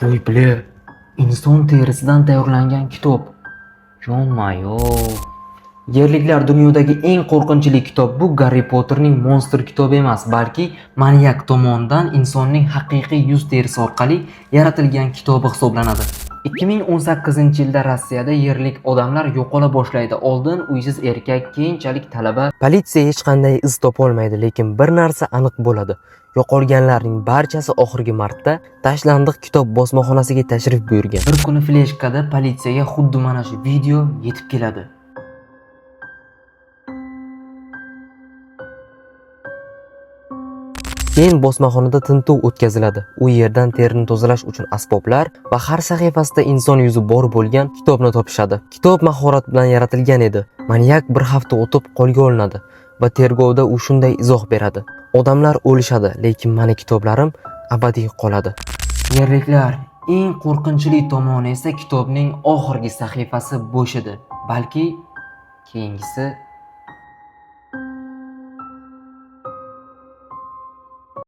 Voy бля, inson terisidan tayyorlangan kitob. Ё-моё. Yerliklar, dunyodagi eng qo'rqinchli kitob bu Garri Potterning Monster kitobi emas, balki manyak tomonidan insonning haqiqiy yuz terisi orqali yaratilgan kitobi hisoblanadi. 2018-yilda Rossiyada yerlik odamlar yo'qola boshlaydi. Oldin uysiz erkak, keyinchalik talaba. Politsiya hech qanday iz topolmaydi, lekin bir narsa aniq bo'ladi. Yo'qolganlarning barchasi oxirgi marta tashlandiq kitob bosmaxonasiga tashrif buyurgan. Bir kuni fleshkada politsiyaga xuddi mana shu video yetib keladi. Keyin bosmaxonada tintuv o'tkaziladi. U yerdan terini tozalash uchun asboblar va har sahifasida inson yuzi bor bo'lgan kitobni topishadi. Kitob mahorat bilan yaratilgan edi. Manyak bir hafta o'tib qo'lga olinadi va tergovda u shunday izoh beradi: "Odamlar o'lishadi, lekin mani kitoblarim abadiy qoladi." Yerliklar, eng qo'rqinchli tomoni esa kitobning oxirgi sahifasi bo'sh edi. Balki keyingisi